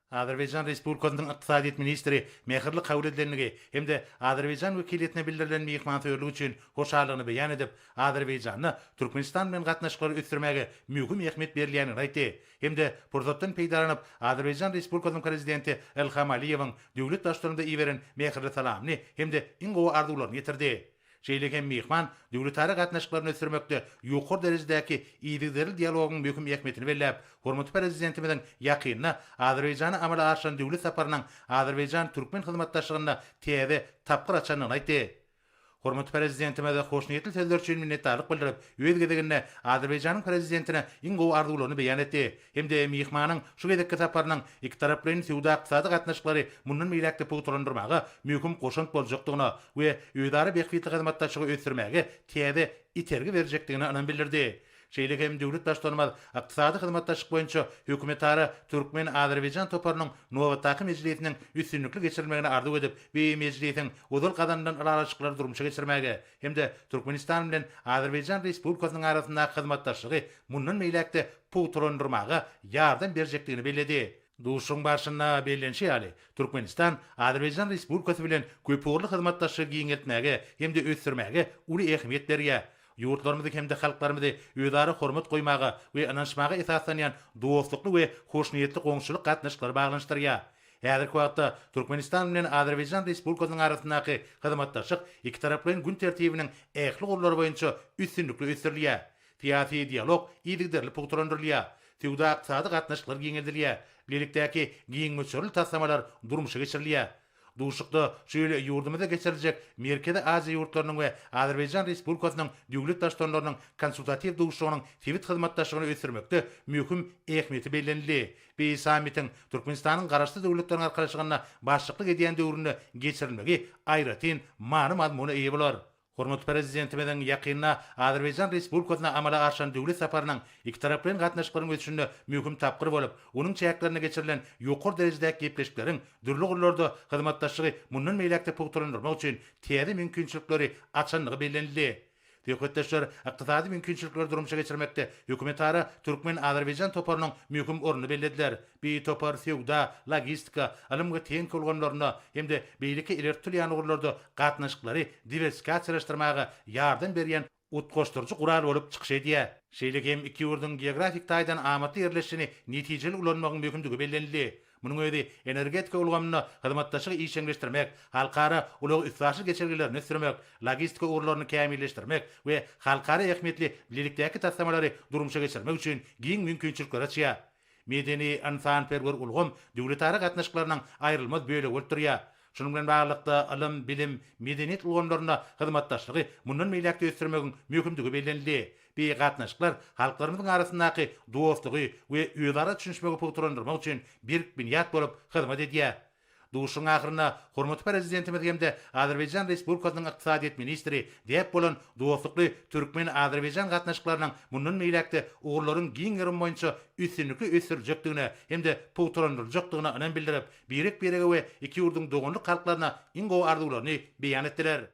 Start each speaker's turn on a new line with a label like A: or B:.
A: Azerbaýjan Respublikasynyň ykdysadyýet ministri mähirli kabul edilendigi hem-de azerbaýjan wekiliýetine bildirilen myhmansöýerlik üçin hoşallygyny beýan edip, Azerbaýjanda Türkmenistan bilen gatnaşyklary ösdürmäge möhüm ähmiýet berilýändigini aýtdy hem-de pursatdan peýdalanyp, Azerbaýjan Respublikasynyň Prezidenti Ilham Aliýewiň döwlet Baştutanymyza iberen mähirli salamyny hem-de iň gowy arzuwlaryny ýetirdi. Şeýle hem myhman döwletara gatnaşyklaryny ösdürmekde ýokary derejedäki yzygiderli dialogyň möhüm ähmiýetini belläp, hormatly Prezidentimiziň ýakynda Azerbaýjana amala aşyran döwlet saparynyň azerbaýjan-türkmen hyzmatdaşlygynda täze tapgyr açandygyny aýtdy. Hormatly Prezidentimize hoşniýetli sözler üçin minnetdarlyk bildirip, öz gezeginde Azerbaýjanyň Prezidentine iň gowy arzuwlaryny beýan etdi hem-de myhmanyň şu gezekki saparynyň ikitaraplaýyn söwda-ykdysady gatnaşyklary mundan beýläk-de pugtalandyrmaga möhüm goşant boljakdygyna we özara bähbitli hyzmatdaşlygy ösdürmäge täze itergi berjekdigine ynam bildirdi. Şeýle hem döwlet Baştutanymyz Ykdysady hyzmatdaşlyk boýunça hökümetara türkmen-azerbaýjan toparynyň nobatdaky mejlisiniň üstünlikli geçirilmegini arzuw edip, bu mejlisiň ozal gazanylan ylalaşyklary durmuşa geçirmäge hem-de Türkmenistan bilen Azerbaýjan Respublikasynyň arasyndaky hyzmatdaşlygy mundan beýläk-de pugtalandyrmaga ýardam berjekdigini belledi. Duşuşygyň barşynda bellenişi ýaly, Türkmenistan Azerbaýjan Respublikasy bilen köpugurly hyzmatdaşlygy giňeltmäge hem-de ösdürmäge uly ähmiýet berýär. Ýurtlarymyzy hem-de halklarymyzy özara hormat goýmaga we ynanyşmaga esaslanýan dostlukly we hoşniýetli goňşuçylyk gatnaşyklary baglanyşdyrýar. Häzirki wagtda Türkmenistan bilen Azerbaýjan Respublikasynyň arasyndaky hyzmatdaşlyk ikitaraplaýyn gün tertibiniň ähli ugurlary boýunça üstünlikli ösdürilýär. Syýasy dialog yzygiderli pugtalandyrylýar, söwda-ykdysady gatnaşyklar giňeldilýär, bilelikdäki giň möçberli taslamalar durmuşa geçirilýär. Duşuşykda şu ýyl ýurdumyzda geçiriljek Merkezi Aziýa ýurtlarynyň we Azerbaýjan Respublikasynyň döwlet Baştutanlarynyň Konsultatiw duşuşygynyň sebit hyzmatdaşlygyny ösdürmekde möhüm ähmiýeti bellenildi. Bu sammitiň Türkmenistanyň Garaşsyz Döwletleriň Arkalaşygynda başlyklyk edýän döwründe geçirilmegi aýratyn many-mazmuna eýe bolar. Hormatly Prezidentimiziň ýakynda Azerbaýjan Respublikasyna amala aşyran döwlet saparynyň ikitaraplaýyn gatnaşyklaryň ösüşinde möhüm tapgyr bolup, onuň çäklerinde geçirilen ýokary derejedäki gepleşikleriň dürli ugurlarda hyzmatdaşlygy mundan beýläk-de pugtalandyrmak üçin täze mümkinçilikleri açandygy bellenildi. Söhbetdeşler ykdysady mümkinçilikleri durmuşa geçirmekde hökümetara türkmen-azerbaýjan toparynyň möhüm ornuny bellediler. Bu topar söwda, logistika, ylym we tehnika ulgamlarynda hem-de beýleki ileri tutulýan ugurlarda gatnaşyklary diwersifikasiýalaşdyrmaga ýardam berýän utgaşdyryjy gural bolup çykyş edýär. Şeýle hem iki ýurduň geografik taýdan amatly ýerleşişini netijeli ulanmagyň möhümdigi bellenildi. Munuň özi energetika ulgamynda hyzmatdaşlygy işjeňleşdirmek, halkara ulag-üstaşyr geçelgelerini ösdürmek, logistika ugurlaryny kämilleşdirmek we halkara ähmiýetli bilelikdäki taslamalary durmuşa geçirmek üçin giň mümkinçilikleri açýar. Medeni-ynsanperwer ulgam döwletara gatnaşyklarynyň aýrylmaz bölegi bolup durýar. Şunuň bilen baglylykda, ylym, bilim, medeniýet ulgamlarynda hyzmatdaşlygy mundan beýläk-de ösdürmegiň möhümdigi bellenildi. Bu gatnaşyklar halklarymyzyň arasyndaky dostlugy we özara düşünişmegi pugtalandyrmak üçin berk binýat bolup hyzmat edýär. Duşuşygyň ahyrynda hormatly Prezidentimiz hem-de Azerbaýjan Respublikasynyň ykdysadyýet ministri däp bolan dostlukly türkmen-azerbaýjan gatnaşyklarynyň mundan beýläk-de ugurlaryň giň gerimi boýunça üstünlikli ösdüriljekdigine hem-de pugtalandyryljakdygyna ynam bildirip, birek-birege we iki ýurduň doganlyk halklaryna iň gowy arzuwlaryny beýan etdiler.